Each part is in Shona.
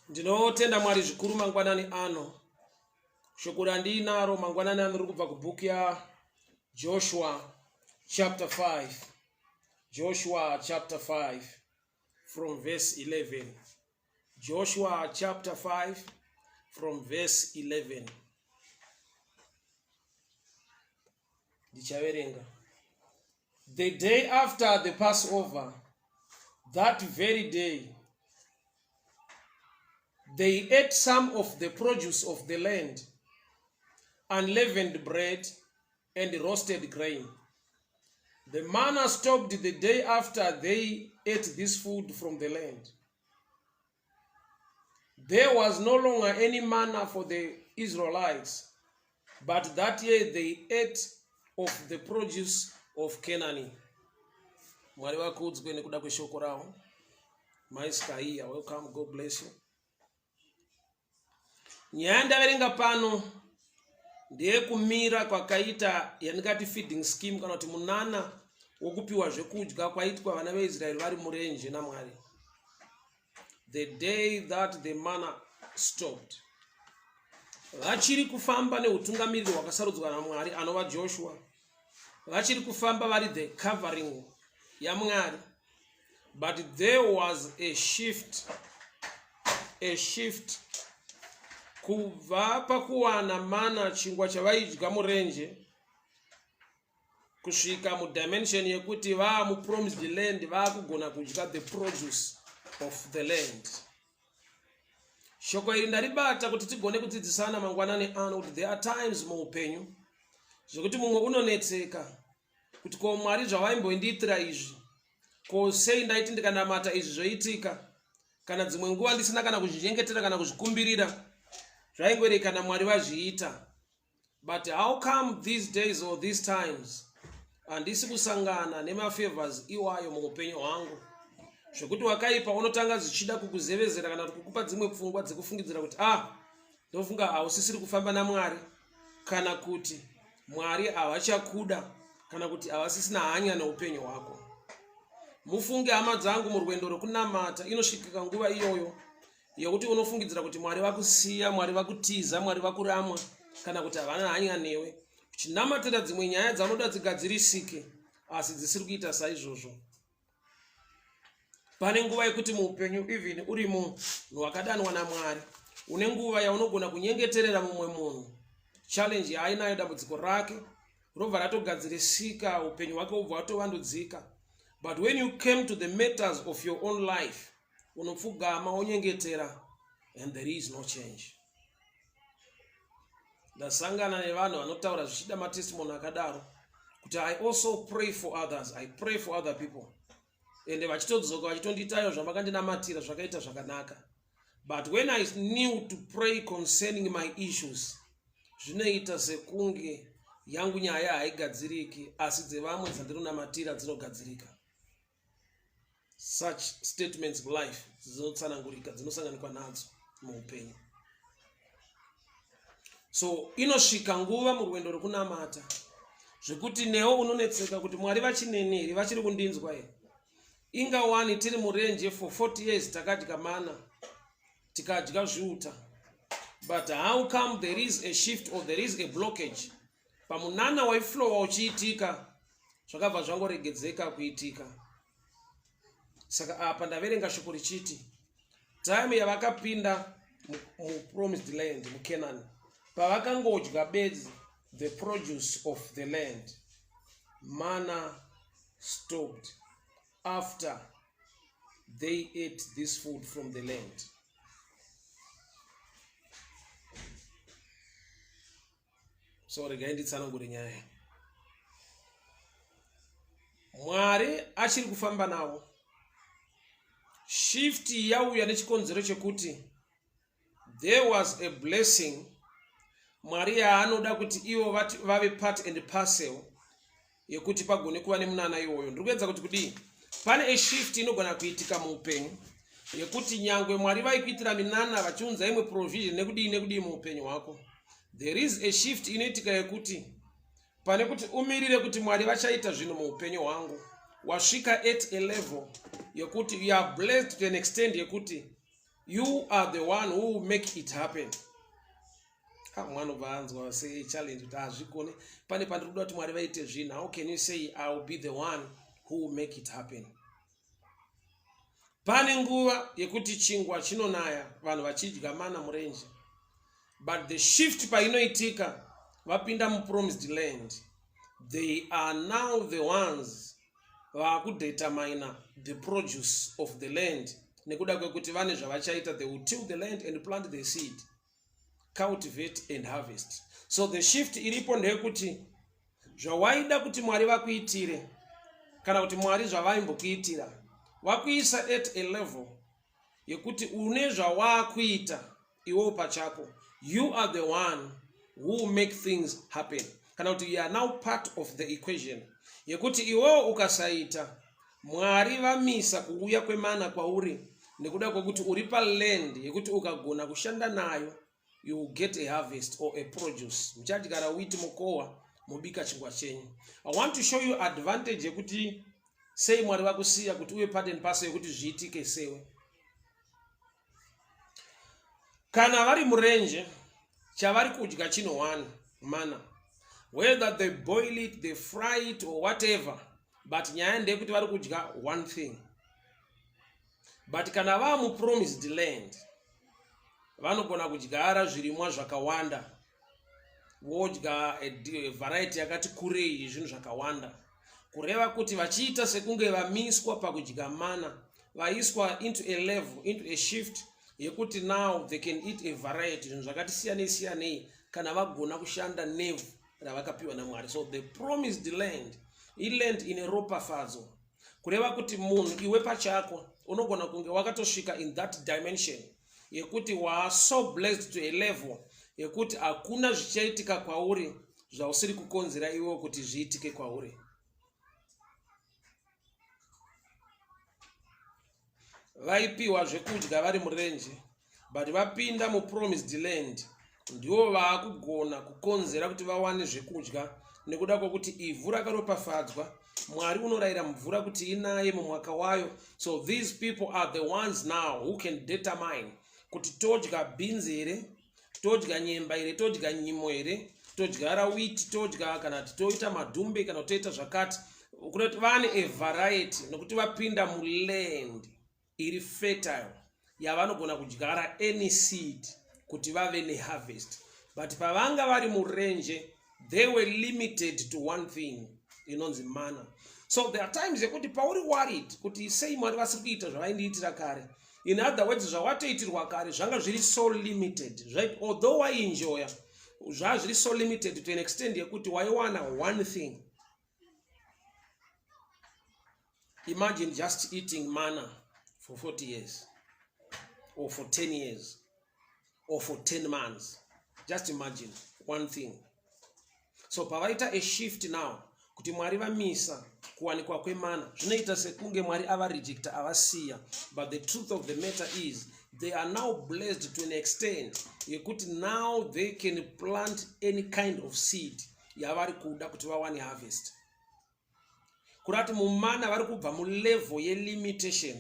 Ndinotenda Mwari zvikuru mangwanani ano. Shoko randiinaro mangwanani ano riri kubva kubhuku yaJoshua chapter 5. Joshua chapter 5 from verse 11. Joshua chapter 5 from verse 11. Ndichaverenga. The day after the Passover, that very day, they ate some of the produce of the land, unleavened bread and roasted grain. The manna stopped the day after they ate this food from the land. There was no longer any manna for the Israelites, but that year they ate of the produce of Canaan. Mwari vakudzwe nekuda kweshoko ravo. Mai Skaiya, welcome, God bless you. Nyaya yandaverenga pano ndeyekumira kwakaita yandingati feeding scheme kana kuti munana wokupiwa zvekudya kwaitwa vana veIsraeri vari murenje naMwari. The day that the manna stopped. Vachiri kufamba neutungamiriri hwakasarudzwa naMwari anova Joshua. Vachiri kufamba vari the covering yaMwari. But there was a shift, a shift kubva pakuwana mana chingwa chavaidya murenje kusvika mudimension yekuti vaa mupromised land vaakugona kudya the produce of the land shoko iri ndaribata kuti tigone kudzidzisana mangwanani ano kuti there are times muupenyu zvekuti mumwe unonetseka kuti ko mwari zvavaimbondiitira izvi ko sei ndaiti ndikanamata izvi zvoitika kana dzimwe nguva ndisina kana kuzvinyengetera kana kuzvikumbirira zvaingoerekana mwari vazviita but how come these days or these times handisi kusangana nemafavors iwayo muupenyu hwangu zvekuti wakaipa unotanga zvichida kukuzevezera kana kuti kukupa dzimwe pfungwa dzekufungidzira kuti ah ndofunga hausisiri kufamba namwari kana kuti mwari havachakuda kana kuti havasisina hanya neupenyu hwako mufunge hama dzangu murwendo rwekunamata inosvikika nguva iyoyo yekuti unofungidzira kuti mwari vakusiya mwari vakutiza mwari vakuramwa kana kuti havana hanya newe uchinamatira dzimwe nyaya dzaunoda dzigadzirisike asi dzisiri kuita saizvozvo pane nguva yekuti muupenyu even uri munhu wakadanwa namwari une nguva yaunogona kunyengeterera mumwe munhu challenge yaainayo dambudziko rake robva ratogadzirisika upenyu hwake hubva hwatovandudzika but when you came to the matters of your own life unopfugama wonyengetera and there is no change ndasangana nevanhu vanotaura zvichida matestimony akadaro kuti i also pray for others i pray for other people ende vachitodzoka vachitondiitayo zvamakandinamatira zvakaita zvakanaka but when i knew to pray concerning my issues zvinoita sekunge yangu nyaya haigadziriki asi dzevamwe dzandinonamatira dzinogadzirika such statements of life dzinotsanangurika dzinosanganikwa nadzo muupenyu so inosvika nguva murwendo rwekunamata zvekuti newo unonetseka kuti mwari vachineni here vachiri kundinzwa here inga wani tiri murenje for 40 years takadya mana tikadya zviuta but how come there is a shift or there is a blockage pamunana waiflowa uchiitika zvakabva zvangoregedzeka kuitika saka apa ndaverenga shoko richiti time yavakapinda mupromised land mucanaan pavakangodya bedzi the produce of the land mana stopped after they ate this food from the land so regai nditsanangure nyaya mwari achiri kufamba navo shift yauya nechikonzero chekuti there was a blessing mwari yaanoda kuti ivo vave part and parcel yekuti pagone kuva nemunana iwoyo ndiri kuedza kuti kudii pane a shift inogona kuitika muupenyu yekuti nyangwe mwari vaikuitira minana vachiunza imwe provision nekudii nekudii muupenyu hwako there is a shift inoitika yekuti pane kuti umirire kuti mwari vachaita zvinhu muupenyu hwangu wasvika at a level yekuti you are blessed to an extent yekuti You are the one who make it happen. Ah, mwana obva anzwa sechallenge kuti hazvigone pane pandiri kuda kuti Mwari vaite zvinhu. How can you say I will be the one who will make it happen? Pane nguva yekuti chingwa chinonaya vanhu vachidya mana murenje, but the shift painoitika vapinda mupromised land, they are now the ones vakudetermina the produce of the land nekuda kwekuti vane zvavachaita. They will till the land and plant the seed, cultivate and harvest. So the shift iripo ndeyekuti zvawaida kuti Mwari vakuitire kana kuti Mwari zvavaimbokuitira, vakuisa at a level yekuti une zvawaakuita iwewo pachako. You are the one who make things happen, kana kuti you are now part of the equation yekuti iwewo ukasaita, Mwari vamisa kuuya kwemana kwauri nekuda kwekuti uri paland yekuti ukagona kushanda nayo, you will get a harvest or a produce. Muchadyara wheat, mukohwa, mobika chingwa chenyu. I want to show you advantage yekuti sei Mwari vakusiya kuti uve part and parcel yekuti zviitike sewe. Kana vari murenje, chavari kudya chino one mana, whether they boil it, they fry it or whatever, but nyaya ndeyekuti vari kudya one thing. But kana vaa mupromised land, vanogona kudyara zvirimwa zvakawanda, vodya a variety yakati kurei yezvinhu zvakawanda, kureva kuti vachiita sekunge vamiswa pakudya mana, vaiswa into a level, into a shift yekuti now they can eat a variety, zvinhu zvakati siyanei siyanei, kana vagona kushanda nevhu ravakapiwa naMwari. So the promised land iland ine ropafadzo, kureva kuti munhu iwe pachako unogona kunge wakatosvika in that dimension yekuti waa so blessed to a level yekuti hakuna zvichaitika kwauri zvausiri kukonzera iwewo kuti zviitike kwauri. Vaipiwa zvekudya vari murenje, but vapinda mupromised land ndivo vaakugona kukonzera kuti vawane zvekudya nekuda kwekuti ivhu rakaropafadzwa. Mwari unorayira mvura kuti inaye mumwaka wayo. So these people are the ones now who can determine kuti todya bhinzi here, todya nyemba here, todya nyimo here, todyara wheat, todya kana kuti toita madhumbe, kana kuti toita zvakati, kunoti vane a variety nekuti vapinda muland iri fertile yavanogona kudyara any seed kuti vave neharvest. But pavanga vari murenje, they were limited to one thing inonzi mana. So there are times yekuti pauri worried kuti sei Mwari vasiri kuita zvavaindiitira kare. In other words, zvawatoitirwa kare zvanga zviri so limited, right? Although waienjoya, zvaa zviri so limited to an extent yekuti waiwana one thing. Imagine just eating manna for 40 years or for 10 years or for 10 months. Just imagine one thing. So pavaita a shift now kuti Mwari vamisa kuwanikwa kwemana, zvinoita sekunge Mwari avarejecta, avasiya, but the truth of the matter is they are now blessed to an extent yekuti now they can plant any kind of seed yavari kuda kuti vawane harvest. Kurati mumana vari kubva mulevel yelimitation,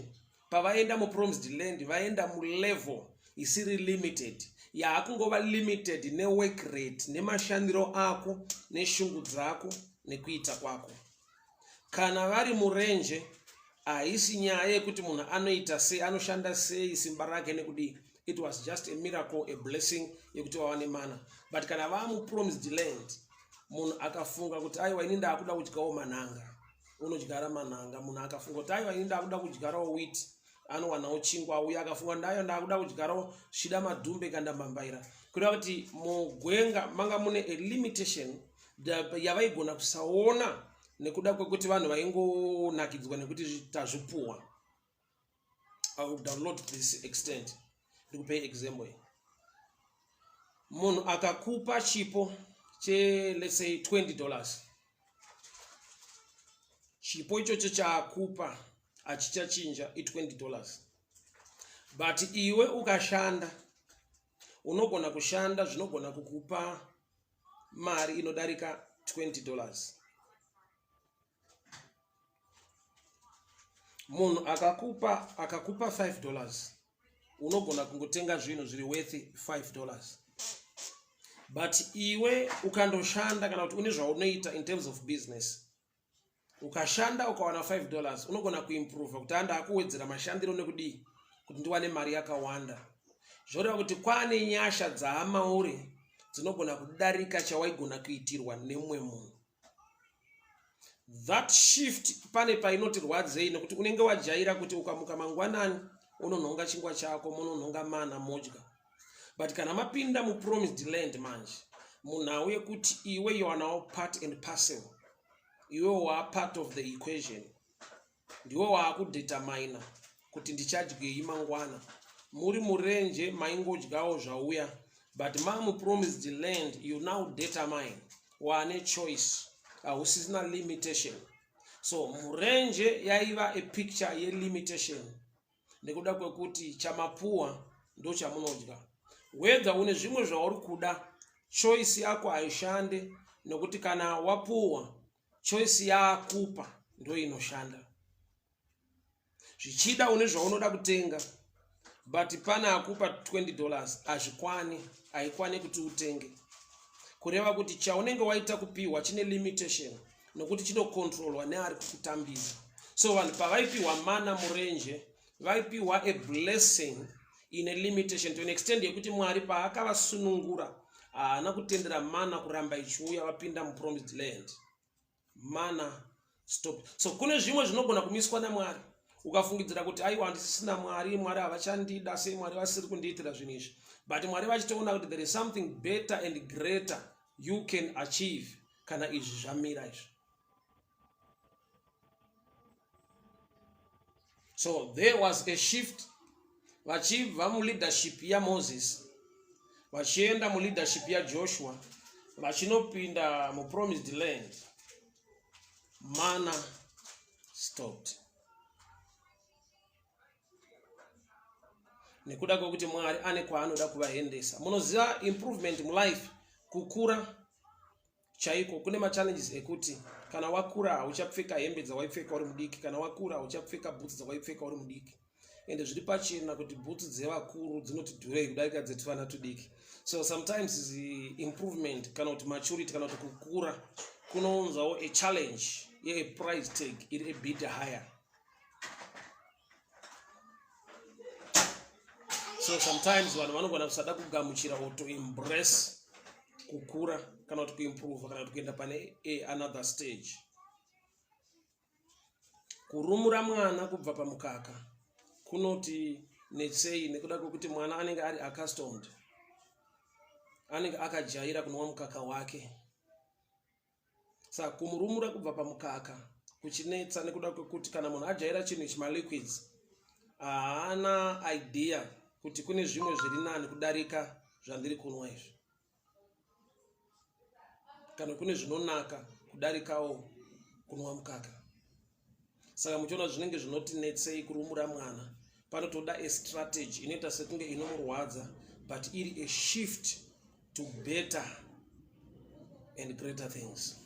pavaenda mupromised land vaenda mulevel isiri limited, yaakungova limited nework rate, nemashandiro ako, neshungu dzako, nekuita kwako. Kana vari murenje, haisi nyaya yekuti munhu anoita sei, anoshanda sei, simba rake nekudii. It was just a miracle, a blessing yekuti vawane mana. But kana vamupromised land, munhu akafunga kuti aiwa, ini ndaakuda kudyawo manhanga, unodyara manhanga. Munhu akafunga kuti aiwa, ini ndaakuda kudyarawo wheat, anowanawo chingwa. Uyo akafunga ndayo ndaakuda kudyarawo shida madhumbe kanda mbambaira, kureva kuti mugwenga manga mune a limitation yavaigona kusaona nekuda kwekuti vanhu vaingonakidzwa nekuti tazvipuwa. I will download this extent. Ndikupei example iyi. Munhu akakupa chipo che, let's say, $20, chipo ichocho chaakupa hachichachinja, i$20, but iwe ukashanda, unogona kushanda zvinogona kukupa mari inodarika $20. Munhu akakupa $5. Unogona kungotenga zvinhu zviri worth $5, but iwe ukandoshanda kana kuti une zvaunoita in terms of business, ukashanda ukawana $5, unogona kuimprova kuti anda akuwedzera mashandiro nekudii kuti ndiwane mari yakawanda. Zvoreva kuti kwaane nyasha dzaamauri dzinogona kudarika chawaigona kuitirwa nemumwe munhu. That shift pane painoti rwadzei, nekuti unenge wajaira kuti ukamuka mangwanani unonhonga chingwa chako, munonhonga mana modya. But kana mapinda mupromised land manje, munhau yekuti iwe you are now part and parcel, iwe waa part of the equation, ndiwe waakudetermina kuti ndichadyei mangwana. Muri murenje maingodyawo zvauya, but mamupromised land you now determine, waane choice, hausisina limitation. So murenje yaiva a picture yelimitation nekuda kwekuti chamapuwa ndo chamunodya. Whether une zvimwe zvauri kuda, choice yako haishande, nekuti kana wapuwa, choice yakupa ndo inoshanda. Zvichida une zvaunoda kutenga, but pane akupa $20, hazvikwani, haikwani kuti utenge. Kureva kuti chaunenge waita kupiwa chine limitation, nokuti chinokontrolwa neari kukutambidza. So vanhu pavaipiwa mana murenje, vaipiwa a blessing ine limitation to an extent yekuti Mwari paakavasunungura haana kutendera mana kuramba ichiuya vapinda mupromised land. Mana stop. So kune zvimwe zvinogona kumiswa naMwari, ukafungidzira kuti aiwa, handisisina Mwari, Mwari havachandida, sei Mwari vasiri kundiitira zvinhu izvi? But Mwari vachitoona kuti there is something better and greater you can achieve kana izvi zvamira izvi. So there was a shift, vachibva muleadership yaMoses vachienda muleadership yaJoshua, vachinopinda mupromised land. Mana stopped nekuda kwekuti Mwari ane kwaanoda kuvaendesa. Munoziva, improvement mulife, kukura chaiko, kune machallenges ekuti kana wakura hauchapfeka hembe dzawaipfeka uri mudiki, kana wakura hauchapfeka bhutsu dzawaipfeka uri mudiki. Ende zviri pachena kuti bhutsu dzevakuru dzinoti dhurei kudarika dzetuvana tudiki. So sometimes the improvement kana kuti maturity kana kuti kukura kunounzawo a challenge yeaprice tag iri a bit higher. So sometimes vanhu vanogona kusada kugamuchira or to embrace kukura kana kuti kuimprove kana kuti kuenda pane another stage. Kurumura mwana kubva pamukaka kunoti netsei nekuda kwekuti mwana anenge ari accustomed, anenge akajaira kunwa mukaka wake. Saka kumurumura kubva pamukaka kuchinetsa nekuda kwekuti kana munhu ajaira chinhu ichi, maliquids, haana idea kuti kune zvimwe zviri nani kudarika zvandiri kunwa izvi, kana kune zvinonaka kudarikawo kunwa mukaka. Saka muchiona zvinenge zvinotinetsei kurumura mwana, panotoda a strategy inoita sekunge inomurwadza, but iri a shift to better and greater things.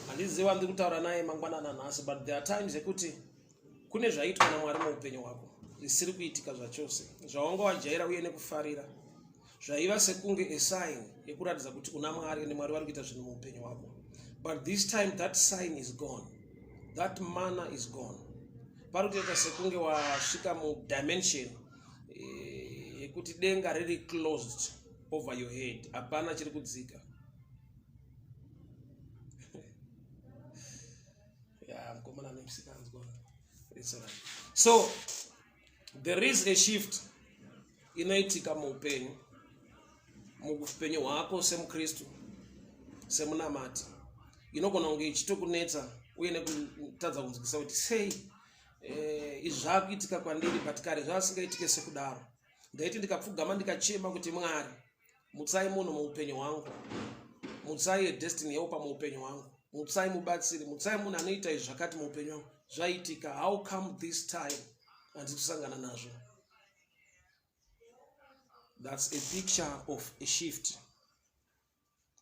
Handiziva ndiri kutaura naye mangwanana nhasi, but there are times ekuti kune zvaitwa naMwari muupenyu hwako zvisiri kuitika zvachose zvawanga wajaira uye nekufarira, zvaiva sekunge a sign yekuratidza kuti una Mwari ende Mwari vari kuita zvinhu muupenyu hwako. But this time that sign is gone, that manna is gone. Pari kutoita sekunge wasvika mudimension yekuti denga riri closed over your head, hapana chiri kudzika. Ya, mukomana nemusikanzwa, it's alright. So there is a shift inoitika muupenyu, muupenyu hwako semukristu, semunamati, inogona kunge ichitokunetsa uye nekutadza kunzwisa kuti sei izvi zvaakuitika kwandiri, but kare zvaasingaitike sekudaro. Ndaiti ndikapfugama ndikachema kuti, "Mwari, mutsai munhu muupenyu hwangu, mutsai destiny helper muupenyu hwangu, mutsai mubatsiri, mutsai munhu anoita izvi zvakati muupenyu hwangu," zvaitika. How come this time handisi kusangana nazvo? That's a picture of a shift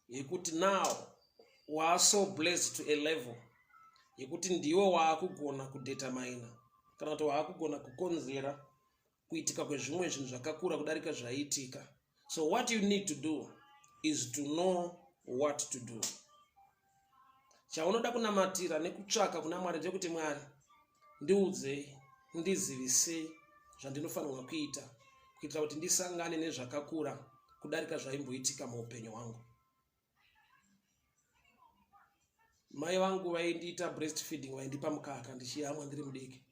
yekuti now waa so blessed to a level yekuti ndiwe waakugona kudetermina. kana kuti waakugona kukonzera kuitika kwezvimwe zvinhu zvakakura kudarika zvaiitika. So what you need to do is to know what to do. Chaunoda kunamatira nekutsvaka kuna Mwari ndechekuti Mwari ndiudzei, ndizivisei zvandinofanirwa kuita kuitira kuti ndisangane nezvakakura kudarika zvaimboitika muupenyu hwangu. Mai vangu vaindiita breast feeding, vaindipa mukaka ndichiyamwa ndiri mudiki,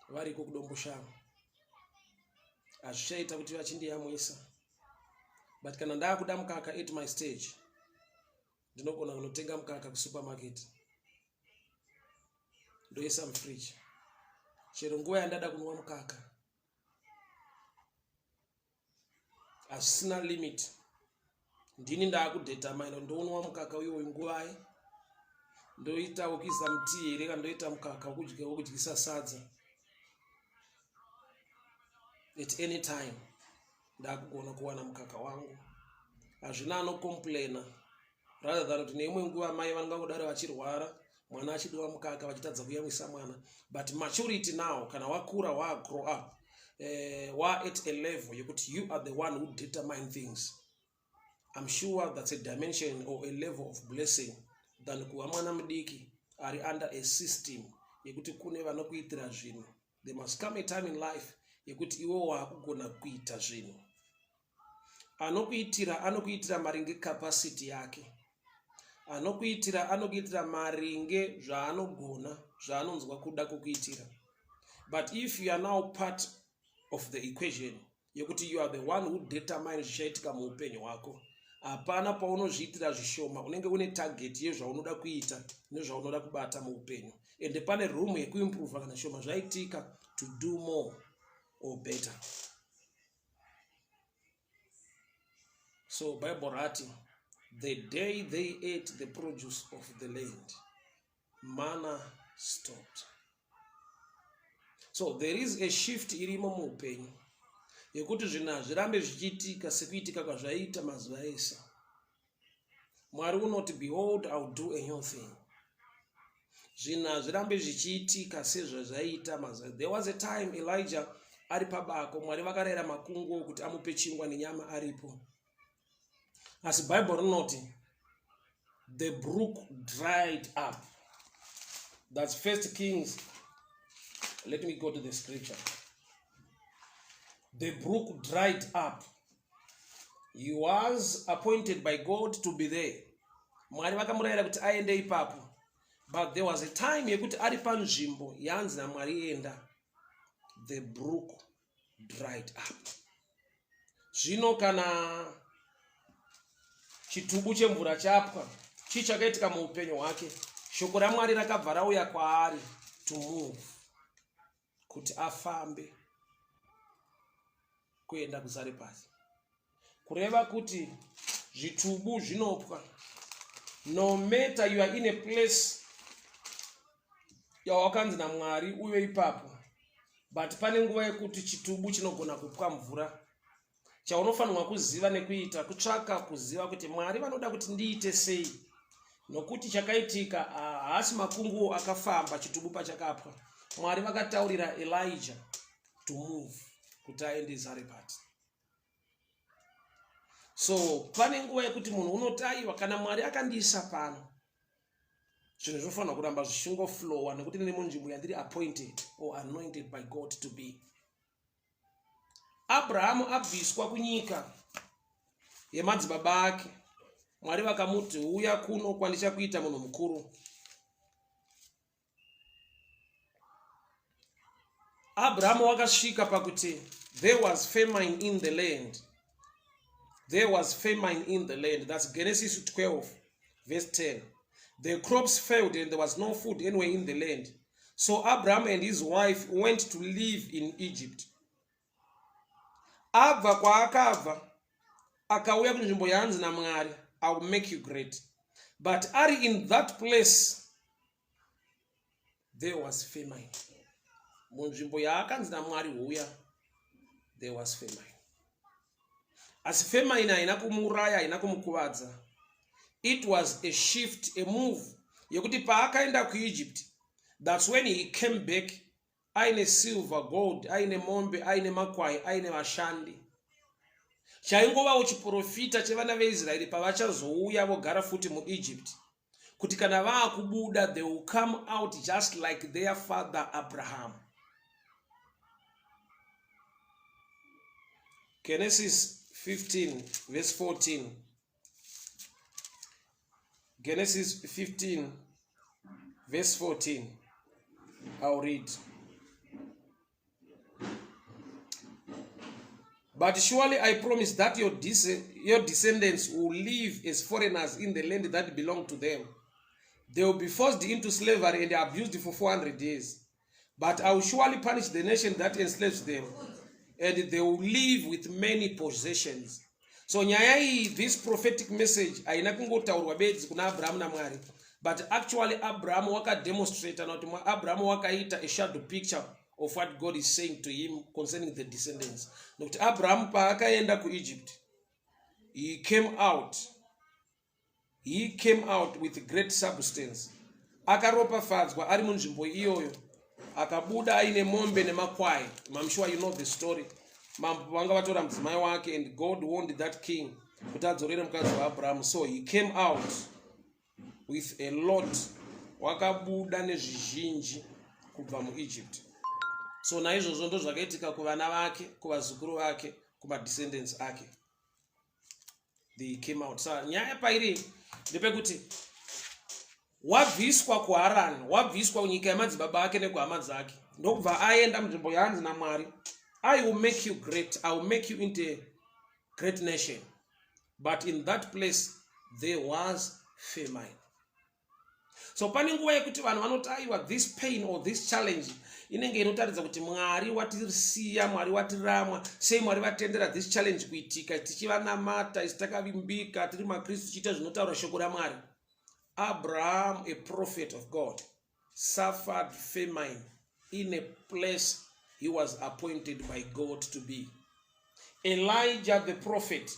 variko kuDomboshava. Hazvichaita kuti vachindiyamwisa, but kana ndakuda mukaka at my stage ndinogona kunotenga mukaka kusupermarket ndoisa mufridge chero nguva yandada kunwa mukaka, hazvisina limit. Ndini ndaakudetermine ndounwa mukaka uyoyu nguvai, ndoita wekuisa mutii here kana ndoita mukaka wekudya wekudyisa sadza. At any time ndakugona kuwana mukaka wangu, hazvina anocomplaina, rather than kuti neimwe nguva mai vangangodaro vachirwara, mwana achidiwa mukaka, vachitadza kuyamwisa mwana. But maturity now, kana wakura, wagrow up, wa at a level yekuti you are the one who determine things, I'm sure that's a dimension or a level of blessing than kuva mwana mudiki ari under a system yekuti kune vanokuitira zvinhu. There must come a time in life yekuti iwe waakugona kuita zvinhu. Anokuitira anokuitira maringe capacity yake, anokuitira anokuitira maringe zvaanogona, zvaanonzwa kuda kukuitira. But if you are now part of the equation yekuti you are the one who determine zvichaitika muupenyu hwako, hapana paunozviitira zvishoma. Unenge une target yezvaunoda kuita nezvaunoda kubata muupenyu, ende pane room yekuimprova kana shoma zvaitika, to do more or better. So Bible rati the day they ate the produce of the land, manna stopped. So there is a shift irimo muupenyu yekuti zvinhu hazvirambe zvichiitika sekuitika kwazvaiita mazuva ese. Mwari unoti, "Behold, I will do a new thing." Zvinhu hazvirambe zvichiitika sezvazvaiita mazuva. There was a time Elijah ari pabako, Mwari vakarayira makunguo kuti amupe chingwa nenyama aripo, asi Bible rinoti the brook dried up. That's First Kings. Let me go to the scripture. The brook dried up. He was appointed by God to be there. Mwari vakamurayira kuti aende ipapo, but there was a time yekuti ari panzvimbo yaanzi naMwari enda, the brook dried up. Zvino kana chitubu chemvura chapwa, chii chakaitika muupenyu hwake? Shoko raMwari rakabva rauya kwaari to move, kuti afambe kuenda kuZarepati. Kureva kuti zvitubu zvinopwa. No matter you are in a place yawakanzi naMwari uve ipapo, but pane nguva yekuti chitubu chinogona kupwa mvura. Chaunofanirwa kuziva nekuita kutsvaka kuziva kuti Mwari vanoda kuti ndiite sei, nokuti chakaitika haasi makunguo akafamba chitubu pachakapwa. Mwari vakataurira Elijah to move kuti aende Zarepati. So pane nguva yekuti munhu unoti, aiwa, kana Mwari akandiisa pano, zvinhu zvinofanira kuramba zvichingoflowa nekuti ndine munzvimbo yandiri appointed or anointed by God to be. Abrahamu abviswa kunyika yemadzibaba ake, Mwari vakamuti, "Uya kuno kwandichakuita munhu mukuru." Abrahamu wakasvika pakuti there was famine in the land. There was famine in the land. That's Genesis 12 verse 10. The crops failed and there was no food anywhere in the land, so Abraham and his wife went to live in Egypt. Abva kwaakabva akauya kunzvimbo yaanzi naMwari, "I will make you great," but ari in that place there was famine. Munzvimbo yaakanzi naMwari huya, there was famine, asi famine haina kumuuraya, haina kumukuvadza. It was a shift, a move yekuti paakaenda kuEgypt, that's when he came back. aine silver, gold, aine mombe, aine makwai, aine vashandi. Chaingovawo chiprofita chevana veIsraeri pavachazouya vogara futi muEgypt, kuti kana vaakubuda they will come out just like their father Abraham. Genesis 15 verse 14. Genesis 15 verse 14. I'll read. But surely I promise that your, your descendants will live as foreigners in the land that belong to them. They will be forced into slavery and abused for 400 years. But I will surely punish the nation that enslaves them, and they will live with many possessions. So nyaya iyi, this prophetic message haina kungotaurwa bedzi kuna Abrahamu naMwari, but actually Abrahamu wakademonstrate kana kuti Abrahamu wakaita a shadow picture of what God is saying to him concerning the descendants. Nokuti Abrahamu paakaenda kuEgypt, he came out He came out with great substance. Akaropafadzwa ari munzvimbo iyoyo. Akabuda aine mombe nemakwai. I'm sure you know the story. Mambo vanga vatora mudzimai wake and God warned that king kuti adzorere mukadzi waAbraham. So he came out with a lot. Wakabuda nezvizhinji kubva muEgypt. So naizvozvo ndozvakaitika kuvana vake, kuvazukuru vake, kumadescendants ake. They came out. Sa nyaya pairi ndepekuti wabviswa kuHarani, wabviswa kunyika yamadzibaba ake nekuhama dzake, ndokubva aenda munzvimbo yaanzi naMwari, I will make you great, I will make you into a great nation. But in that place there was famine. So pane nguva yekuti vanhu vanoti aiwa, this pain or this challenge inenge inotaridza kuti Mwari watisiya, Mwari watiramwa. Sei Mwari vatendera this challenge kuitika tichivanamata isi takavimbika, tiri maKristu, tichiita zvinotaura shoko raMwari? Abraham, a prophet of God, suffered famine in a place he was appointed by God to be. Elijah the prophet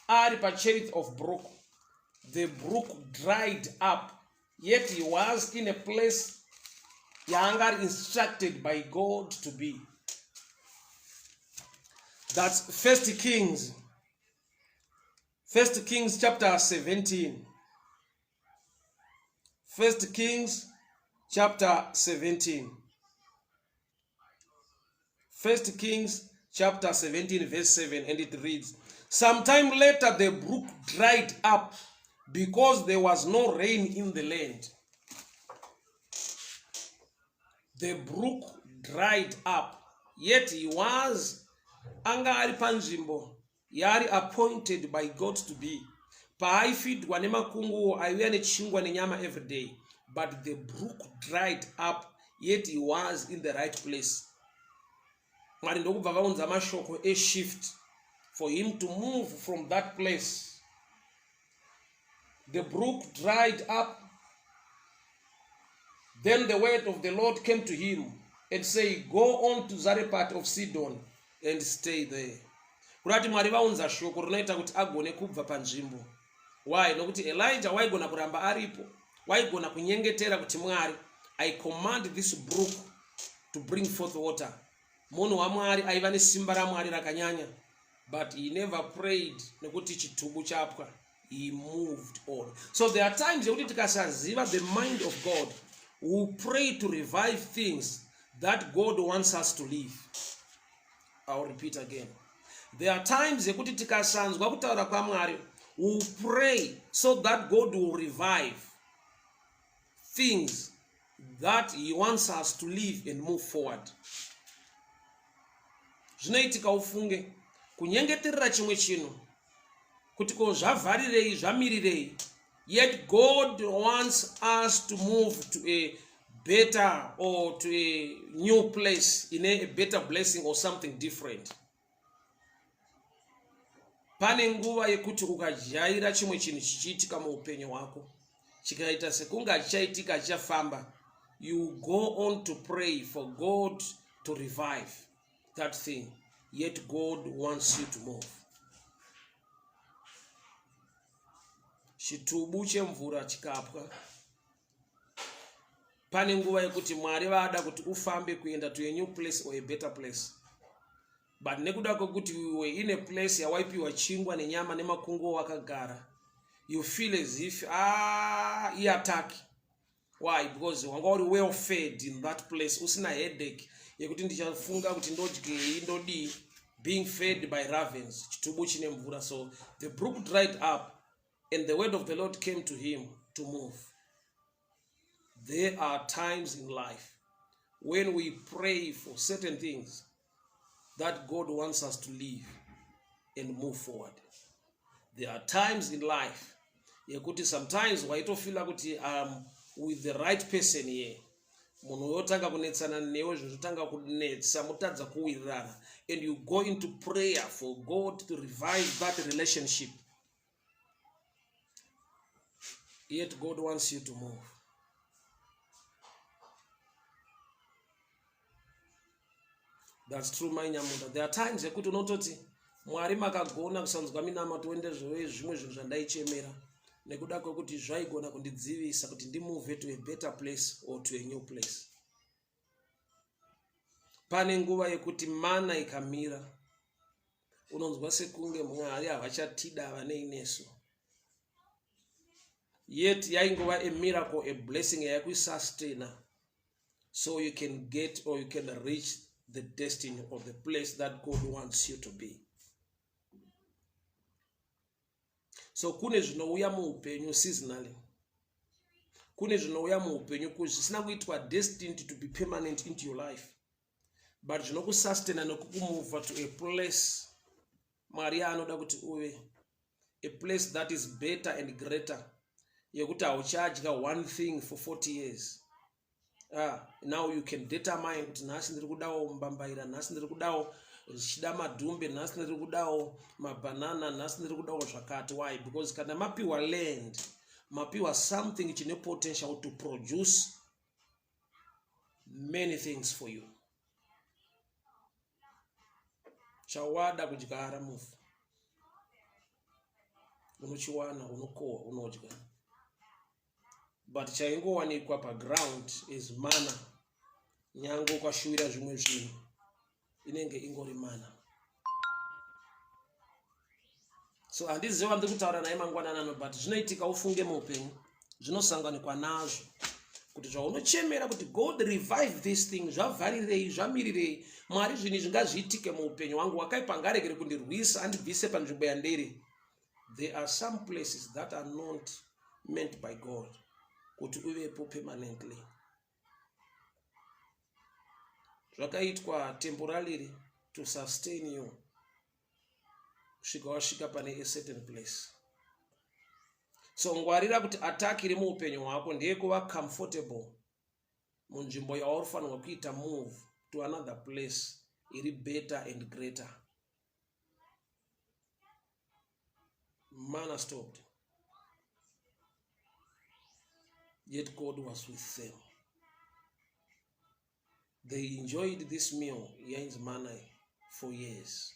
ari paCherith of brook, the brook dried up, yet he was in a place yaanga ari instructed by God to be. That's First Kings, First Kings chapter 17. First Kings chapter 17. First Kings chapter 17 verse 7, and it reads, Sometime later the brook dried up because there was no rain in the land. The brook dried up, yet he was anga ari panzvimbo yaari appointed by God to be, paaifidwa nemakunguo aiuya nechingwa nenyama every day. But the brook dried up, yet he was in the right place. Mwari ndokubva vaunza mashoko eshift for him to move from that place. The brook dried up. Then the word of the Lord came to him and say, Go on to Zarephath of Sidon and stay there. Kurati Mwari vaunza shoko rinoita kuti agone kubva panzvimbo. Why? Nokuti Elijah waigona kuramba aripo, waigona kunyengetera kuti Mwari, I command this brook to bring forth water. Munhu waMwari aiva nesimba raMwari rakanyanya, but he never prayed nekuti chitubu chapwa. He moved on. So there are times yekuti tikasaziva the mind of God, we pray to revive things that God wants us to live. I'll repeat again. There are times yekuti tikasanzwa kutaura kwaMwari, we pray so that God will revive things that he wants us to live and move forward. Zvinoitika ufunge kunyengeterera chimwe chinhu kuti ko zvavharirei, zvamirirei, yet God wants us to move to a better or to a new place in a better blessing or something different. Pane nguva yekuti ukajaira chimwe chinhu chichiitika muupenyu hwako, chikaita sekunge hachichaitika, hachichafamba, you go on to pray for God to revive that thing, yet God wants you to move. Chitubu chemvura chikapwa, Pane nguva yekuti Mwari vaada kuti ufambe kuenda to a new place or a better place. But nekuda kwekuti we were in a place yawaipiwa chingwa nenyama nemakunguo wakagara, you feel as if ah, iattack. Why? Because wanga uri well fed in that place, usina headache yekuti ndichafunga kuti ndodyei ndodii, being fed by ravens, chitubu chine mvura. So the brook dried up and the word of the Lord came to him to move. There are times in life when we pray for certain things that God wants us to live and move forward. There are times in life yekuti sometimes waitofila kuti I'm with the right person here, munhu yotanga kunetsana newe, zvinhu zvotanga kunetsa, motadza kuwirirana, and you go into prayer for God to revive that relationship. Yet God wants you to move. That's true, mai Nyamunda. There are times yekuti unototi Mwari makagona kusanzwa minamato wendezvove zvimwe zvinhu zvandaichemera nekuda kwekuti zvaigona kundidzivisa kuti ndimove to a better place or to a new place. Pane nguva yekuti mana ikamira unonzwa sekunge Mwari havachatida, havanei nesu. Yet yaingova a miracle, a blessing yaikusustaina so you can get or you can reach the destiny of the place that God wants you to be. So kune zvinouya muupenyu seasonally, kune zvinouya muupenyu zvisina kuitwa destined to be permanent into your life, but zvinokusustaina nekukumova to a place Mwari yaanoda kuti uve, a place that is better and greater, yekuti hauchadya one thing for 40 years. Ah, now you can determine kuti nhasi ndiri kudawo mbambaira, nhasi ndiri kudawo zvichida madhumbe, nhasi ndiri kudawo mabhanana, nhasi ndiri kudawo zvakati. Why? Because kana mapiwa land, mapiwa something chine potential to produce many things for you. Chawada kudyara muvhu unochiwana, unokohwa, unodya, but chaingowanikwa paground is mana. Nyange ukashuwira zvimwe zvinhu, inenge ingori mana. So handizivi wandiri kutaura naye mangwananano, but zvinoitika ufunge muupenyu, zvinosanganikwa nazvo kuti zvaunochemera kuti God revive this thing, zvavharirei, zvamirirei Mwari, zvinhu izvi ngazviitike muupenyu hwangu, wakaipa ngaregere kundirwisa andibvise panzvimbo yandiri. There are some places that are not meant by God kuti uvepo permanently. Zvakaitwa temporarily to sustain you kusvika wasvika pane a certain place. So ngwarira kuti attack iri muupenyu hwako ndeyekuva comfortable munzvimbo yauri fanirwa kuita move to another place iri better and greater. Manna stopped, yet God was with them. They enjoyed this meal yainzi manna for years,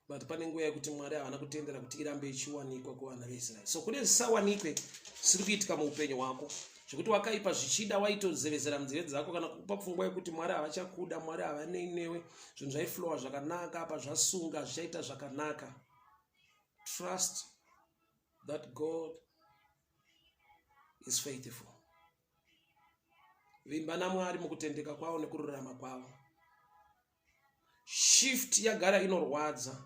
but pane nguva yekuti Mwari havana kutendera kuti irambe ichiwanikwa kuvana veIsraeri. So kune zvisawanikwe zvisiri kuitika muupenyu hwako zvekuti wakaipa zvichida waitozevezera munzeve dzako kana kukupa pfungwa yekuti Mwari havachakuda, Mwari havanei newe, zvinhu zvaiflowa zvakanaka apa zvasunga zvichaita zvakanaka. Trust that God is faithful. Vimba naMwari mukutendeka kwavo nekururama kwavo. Shift yagara inorwadza,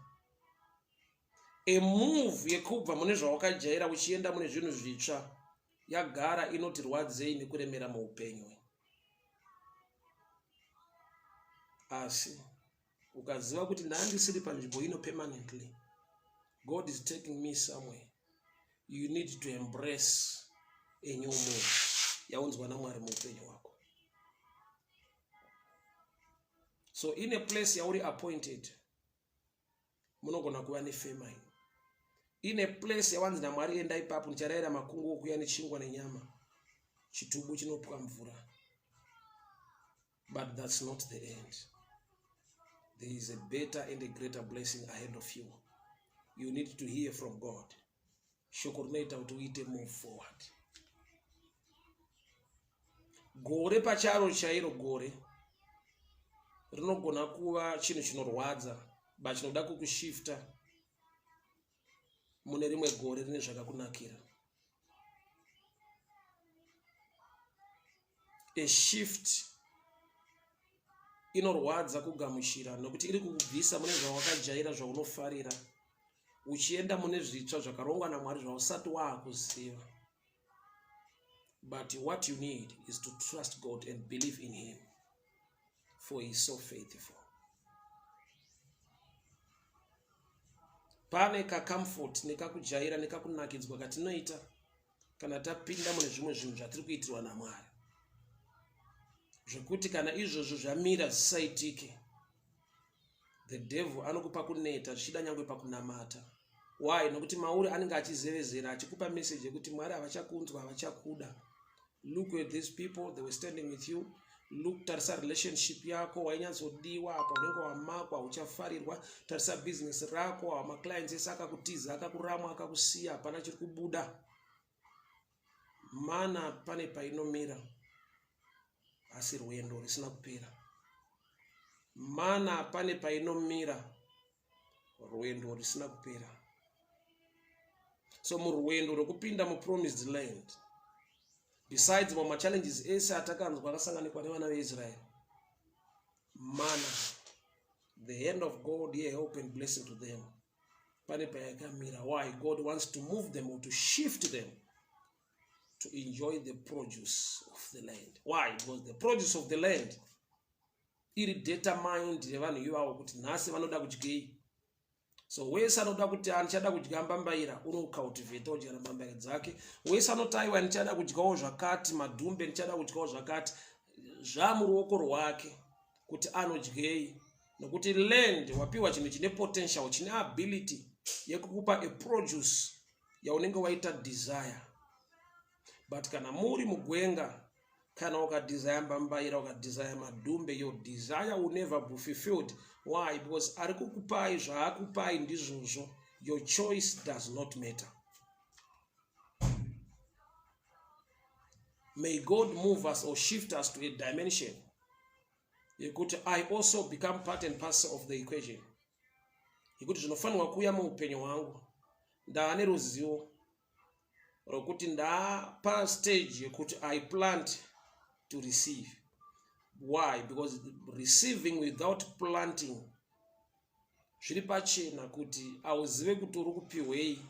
a move yekubva mune zvawakajaira uchienda mune zvinhu zvitsva yagara inotirwadzei nekuremera muupenyu. Asi ukaziva kuti ndandisiri panzvimbo ino permanently, God is taking me somewhere, you need to embrace a new move yaunzwa naMwari muupenyu hwako. So in a place yauri appointed munogona kuva nefamine. In a place yawanzi naMwari enda ipapo, ndicharayira makungu okuya nechingwa nenyama, chitubu chinopwa mvura. But that's not the end. There is a better and a greater blessing ahead of you. You need to hear from God. Shoko rinoita kuti uite move forward. Gore pacharo chairo gore rinogona kuva chinhu chinorwadza but chinoda kukushifta mune rimwe gore rine zvakakunakira. A shift inorwadza kugamuchira nokuti iri kukubvisa mune zvawakajaira zvaunofarira uchienda mune zvitsva zvakarongwa namwari zvausati waakuziva. But what you need is to trust God and believe in him for he is so faithful. Pane kacomfort nekakujaira nekakunakidzwa katinoita kana tapinda mune zvimwe zvinhu zvatiri kuitirwa namwari zvekuti kana izvozvo zvamira zvisaitike the devil anokupa kuneta zvichida nyangwe pakunamata why nokuti mauri anenge achizevezera achikupa message yekuti mwari havachakunzwa havachakuda look at these people they were standing with you look tarisa relationship yako wainyatsodiwa apa unenge wamakwa uchafarirwa tarisa business rako awa maclients ese akakutiza akakuramwa akakusiya hapana chiri kubuda mana pane painomira asi rwendo risina kupera mana pane painomira rwendo risina kupera so murwendo rwekupinda mupromised land besides mamwe machallenges ese atakanzwa akasanganikwa nevana veisraeri mana the hand of god ye help and blessing to them pane payakamira why god wants to move them or to shift them to enjoy the produce of the land why because the produce of the land iri determined nevanhu ivavo kuti nhasi vanoda kudyei so wese anoda kuti andichada kudya mbambaira unocultivate odyara mbambaira dzake wese anoti aiwa ndichada kudyawo zvakati madhumbe ndichada kudyawo zvakati zvamuruoko rwake kuti anodyei nokuti land wapiwa chinhu chine potential chine ability yekukupa a produce yaunenge waita desire but kana muri mugwenga kana ukadesire mbambaira ukadesire madhumbe your desire will never be fulfilled why because ari kukupai zvaakupai ndizvozvo your choice does not matter may god move us or shift us to a dimension yekuti i also become part and parcel of the equation yekuti zvinofanirwa kuuya muupenyu hwangu ndaane ruzivo rokuti ndapa stage yekuti i plant to receive why because receiving without planting zviri pachena kuti auzive kuti uri kupihwei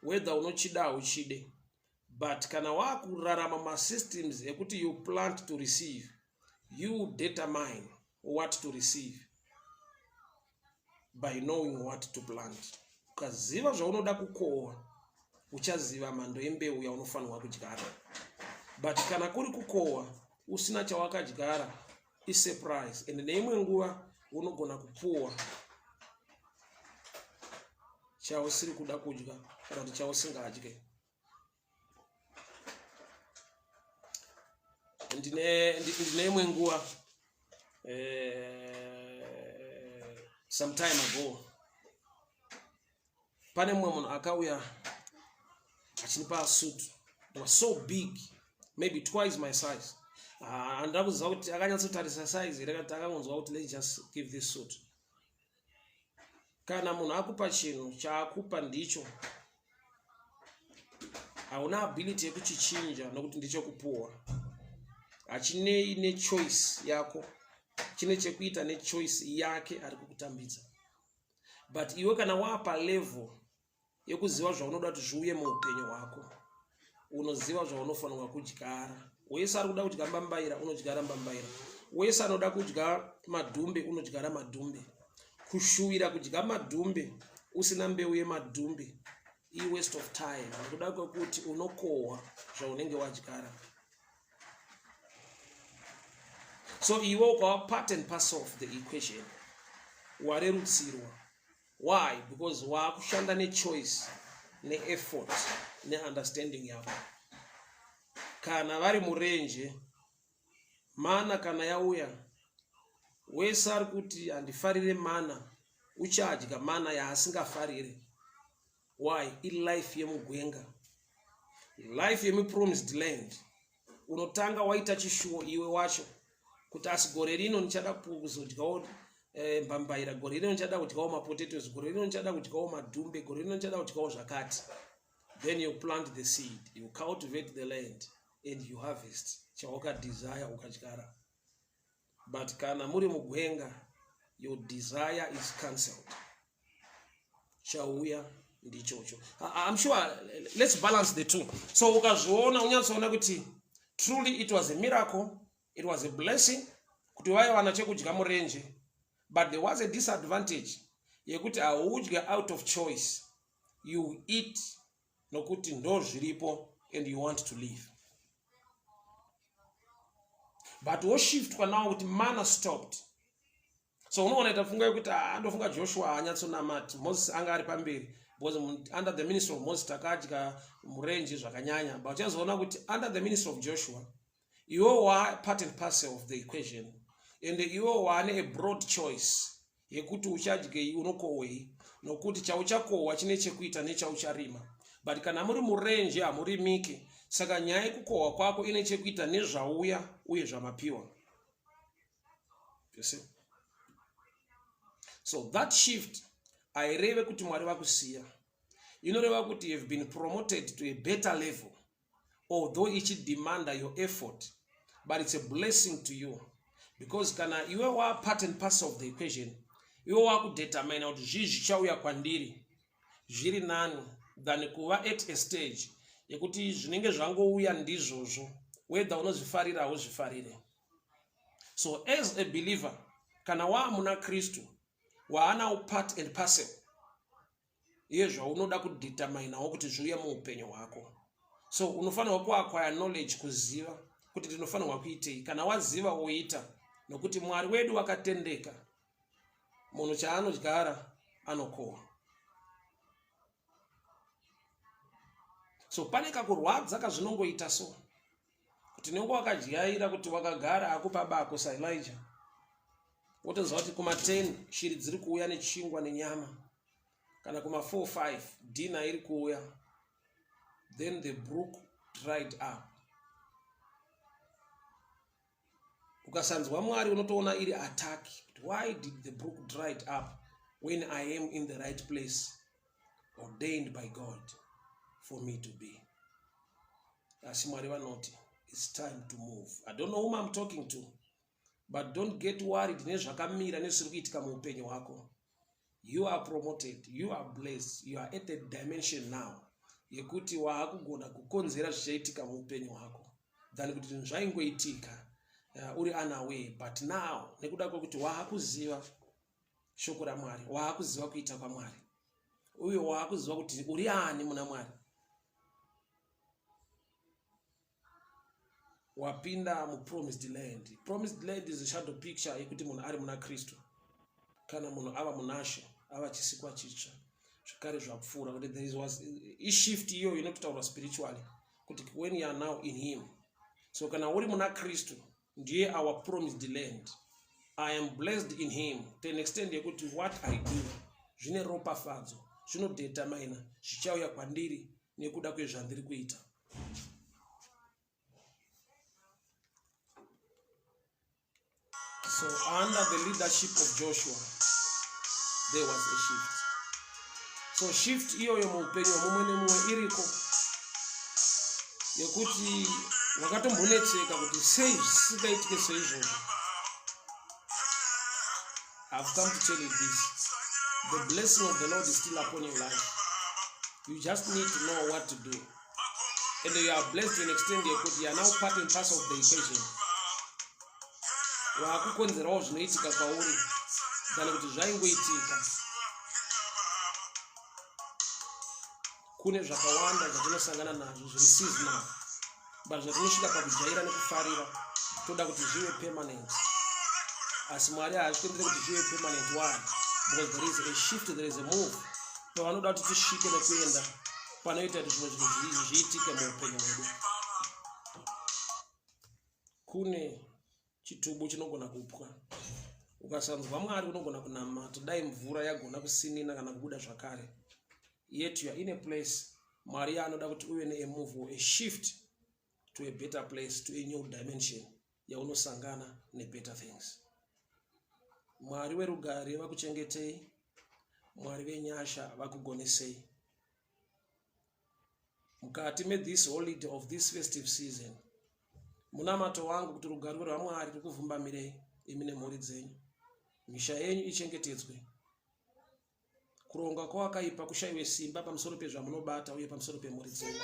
whether unochida hauchide but kana wakurarama masystems ekuti you plant to receive you determine what to receive by knowing what to plant ukaziva zvaunoda kukohwa uchaziva mhando yembeu yaunofanirwa kudyara but kana kuri kukohwa usina chawakadyara isurprise and neimwe nguva unogona kupuwa chausiri kuda kudya kana kuti chausingadye ndine ndine imwe nguva eh, some time ago pane mumwe munhu akauya achinipa suit it was so big maybe twice my size ah, handina kuziva kuti akanyatsotarisa size here kati akangonzwa kuti let's just give this suit kana munhu akupa chinhu chaakupa ndicho hauna ability yekuchichinja nokuti ndichokupuwa hachinei nechoice yako chine chekuita nechoice yake ari kukutambidza but iwe kana waapa level yekuziva zvaunoda kuti zviuye muupenyu hwako unoziva zvaunofanirwa kudyara wese ari kuda kudya mbambaira unodyara mbambaira wese anoda kudya madhumbe unodyara madhumbe kushuwira kudya madhumbe usina mbeu yemadhumbe iwaste of time nekuda kwekuti unokohwa zvaunenge wadyara so iwe ukava part and parcel of the equation warerutsirwa why because waakushanda nechoice neeffort neunderstanding yako kana vari murenje mana kana yauya wese ari kuti handifarire mana uchadya mana yaasingafarire why ilife yemugwenga life yemupromised land Unotanga waita chishuwo iwe wacho kuti asi gore rino ndichada kuzodyawo eh, mbambaira, gore rino ndichada kudyawo mapotatoes, gore rino ndichada kudyawo madhumbe, gore rino ndichada kudyawo zvakati. Then you plant the seed, you cultivate the land and you harvest chawakadesire ukadyara. But kana muri mugwenga, your desire is cancelled. Chauya ndichocho. I'm sure let's balance the two. So ukazviona unyatsoona kuti truly it was a miracle, it was a blessing kuti vaiwana chekudya murenje, but there was a disadvantage yekuti haudye out of choice, you eat nokuti ndo zviripo and you want to live. But woshiftwa now kuti mana stopped. So unoona ita pfungwa yekuti ah, ndofunga Joshua haanyatsonamati, Moses anga ari pamberi because under the ministry of Moses takadya murenje zvakanyanya. But uchazoona kuti under the ministry of Joshua iwe wa part and parcel of the equation, and iwe wane a broad choice yekuti uchadyei, unokohwei, nokuti chauchakohwa chine chekuita nechaucharima. But kana muri murenje hamurimiki, saka nyaya yekukohwa kwako ine chekuita nezvauya uye zvamapiwa. You see? So that shift haireve kuti Mwari vakusiya, inoreva kuti you have been promoted to a better level, although ichidemanda your effort, but it's a blessing to you because kana iwe wa part and parcel of the equation, iwe wakudetermina kuti zvii zvichauya kwandiri zviri nani than kuva at a stage yekuti zvinenge zvangouya ndizvozvo, whether unozvifarira hauzvifarire. So as a believer, kana waa muna Kristu, waanawo part and parcel yezvaunoda kudeterminawo kuti zviuye muupenyu hwako. So unofanirwa kuacquire knowledge, kuziva kuti ndinofanirwa kuitei. Kana waziva woita, nokuti Mwari wedu wakatendeka, munhu chaanodyara anokohwa. So pane kakurwadza kazvinongoita so kuti nenge wakadyaira kuti wakagara akupa bako saElijah, wotoziva kuti kuma10 shiri dziri kuuya nechingwa nenyama, kana kuma4 5 dinner iri kuuya. Then the brook dried up. Ukasanzwa Mwari unotoona iri attack. Why did the brook dried up when I am in the right place ordained by God for me to be? Asi Mwari vanoti it's time to move. I don't know whom I'm talking to, but don't get worried nezvakamira nezviri kuitika muupenyu hwako. You are promoted, you are blessed, you are at a dimension now yekuti waakugona kukonzera zvichaitika muupenyu hwako than kuti zvinhu zvaingoitika uri unaware. But now nekuda kwekuti waakuziva shoko raMwari, waakuziva kuita kwaMwari, uye waakuziva kuti uri ani muna Mwari, wapinda mupromised land. Promised land is a shadow picture yekuti munhu ari muna Kristu, kana munhu ava munashe, ava chisikwa chitsva, zvekare zvapfuura. Kuti there is was ishift iyoyo inototaurwa spiritually kuti when you are now in him. So kana uri muna Kristu, ndiye our promised land. I am blessed in him to an extent yekuti what I do zvine ropafadzo, zvinodetermina zvichauya kwandiri nekuda kwezvandiri kuita. So under the leadership of Joshua, there was a shift. So shift iyoyo muupenyu hwemumwe nemumwe iriko, yekuti wakatombonetseka kuti sei zvisingaitike seizvozvo. I've come to tell you this: the blessing of the Lord is still upon your life. You just need to know what to do, and you are blessed to an extent yekuti you are now part and parcel of the equation. Waakukonzerawo zvinoitika kwauri than kuti zvaingoitika. Kune zvakawanda zvatinosangana nazvo zviri seasonal, but zvatinosvika pakujaira nekufarira, toda kuti zvive permanent. Asi Mwari haazvitendere kuti zvive permanent. Why? Because there is a shift, there is a move pavanoda kuti tisvike nekuenda panoita kuti zvimwe zvinhu zviitike muupenyu hwedu. Kune chitubu chinogona kupwa, ukasanzwa Mwari unogona kunamata dai mvura yagona kusinina kana kubuda zvakare, yet you are in a place Mwari yaanoda kuti uve neamove or a shift. to a better place, to a new dimension yaunosangana nebetter things. Mwari werugare vakuchengetei, Mwari venyasha vakugonesei mukati methis holiday of this festive season. Munamato wangu kuti rugare rwaMwari rukuvhumbamirei imi nemhuri dzenyu, misha yenyu ichengetedzwe, kuronga kwawakaipa kushayiwe simba pamusoro pezvamunobata uye pamusoro pemhuri dzenyu.